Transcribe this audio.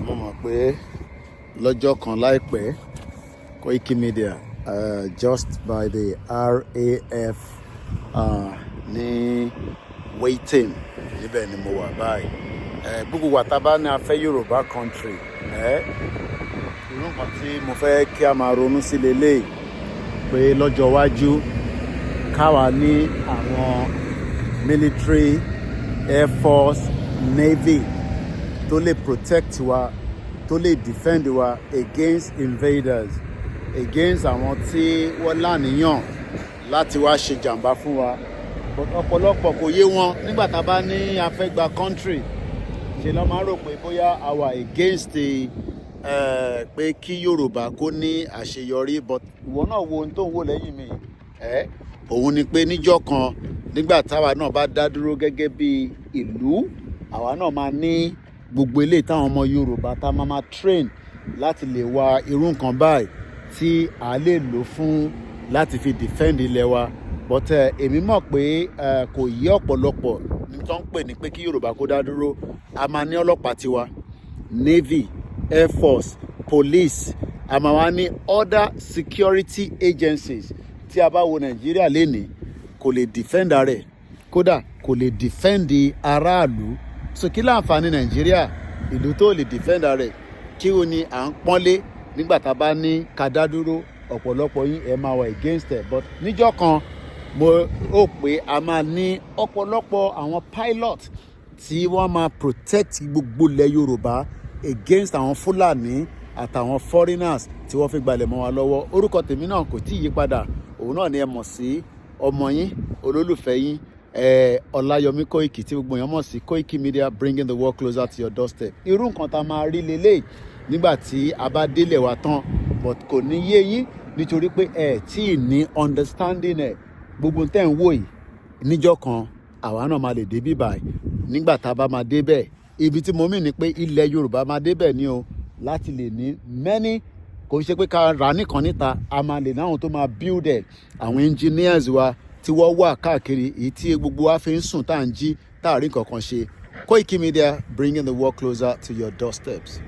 Mo mọ̀ pé lọ́jọ́ kan láìpẹ́, Koiki Media, just by the RAF ní waiting níbẹ̀ ni mo wà báyìí. Gbogbo wa tá a bá ní a fẹ́ Yorùbá country, irú nǹkan tí mo fẹ́ kí a máa ronú sí leléyìí, pé lọ́jọ́ iwájú káwa ní àwọn military, air force, navy tó lè protect wa, tó lè defend wa against invaders, against àwọn tí wọ́n láníyàn láti wá ṣe jàǹbá fún wa. But ọ̀pọ̀lọpọ̀ kò yé wọn. Nígbà tá a bá ní a fẹ́ gba country, ṣe ló máa ń rò pé bóyá a wà against the pé kí Yorùbá kó ní àṣeyọrí. But ìwọ náà wo ohun tó ń wò lẹ́yìn mi ẹ́, òun ni pé níjọ́ kan, nígbà táwa náà bá dá dúró gẹ́gẹ́ bí ìlú, àwa náà máa ní gbogbo eléyìí táwọn ọmọ Yorùbá tá a máa train láti lè wa irú nǹkan báyìí tí a lè lò fún láti fi defend ilẹ̀ wa. But èmi mọ̀ pé kò yé ọ̀pọ̀lọpọ̀ ní tó ń pè ní pé kí Yorùbá kó dá dúró. A máa ní ọlọ́pàá tiwa, navy, air force, police, a máa wá ní other security agencies. Tí a bá wo Nàìjíríà lénìí, kò lè defend rẹ̀, kódà kò lè defend aráàlú. So kí láǹfààní Nàìjíríà, ìlú tó lè defend rẹ̀? Kí o ní à ń pọ́nlé nígbà tá a bá ní ká dá dúró? Ọ̀pọ̀lọpọ̀ yín, ẹ máa wà against ẹ̀. But níjọ́ kan, mo rò pé a máa ní ọ̀pọ̀lọpọ̀ àwọn pilot tí wọ́n máa protect gbogbo ilẹ̀ Yorùbá against àwọn Fúlàní àtàwọn foreigners tí wọ́n fi gbalẹ̀ mọ́ wa lọ́wọ́. Orúkọ tèmi náà kò tí ì yí padà. Òun náà ni ẹ mọ̀ sí ọmọ yín, olólùfẹ́ yín, Ọláyọmí Kóìkì, tí gbogbo èèyàn mọ̀ sí Kóìkì Media, bringing the world closer to your doorstep. Irú nǹkan tá a máa rí leléyìí nígbà tí a bá délẹ̀ wa tán, but kò ní yé yín nítorí pé ẹ tí ì ní understanding ẹ. Gbogbo tẹ́ ń wò yìí, níjọ́ kan àwa náà máa lè dé bí báyìí. Nígbà tá a bá máa débẹ̀, ibi tí mo mì ní pé ilẹ̀ Yorùbá máa débẹ̀ ni o, láti lè ní many. Kò ń ṣe pé ká rà nìkan níta, a máa lè náwọn tó máa build ẹ̀, àwọn engineers wa tí wọ́n wà káàkiri, èyí tí gbogbo wa fi ń sùn tá à ń jí tá à rí nǹkan kan ṣe. Koiki Media, bringing the world closer to your doorsteps.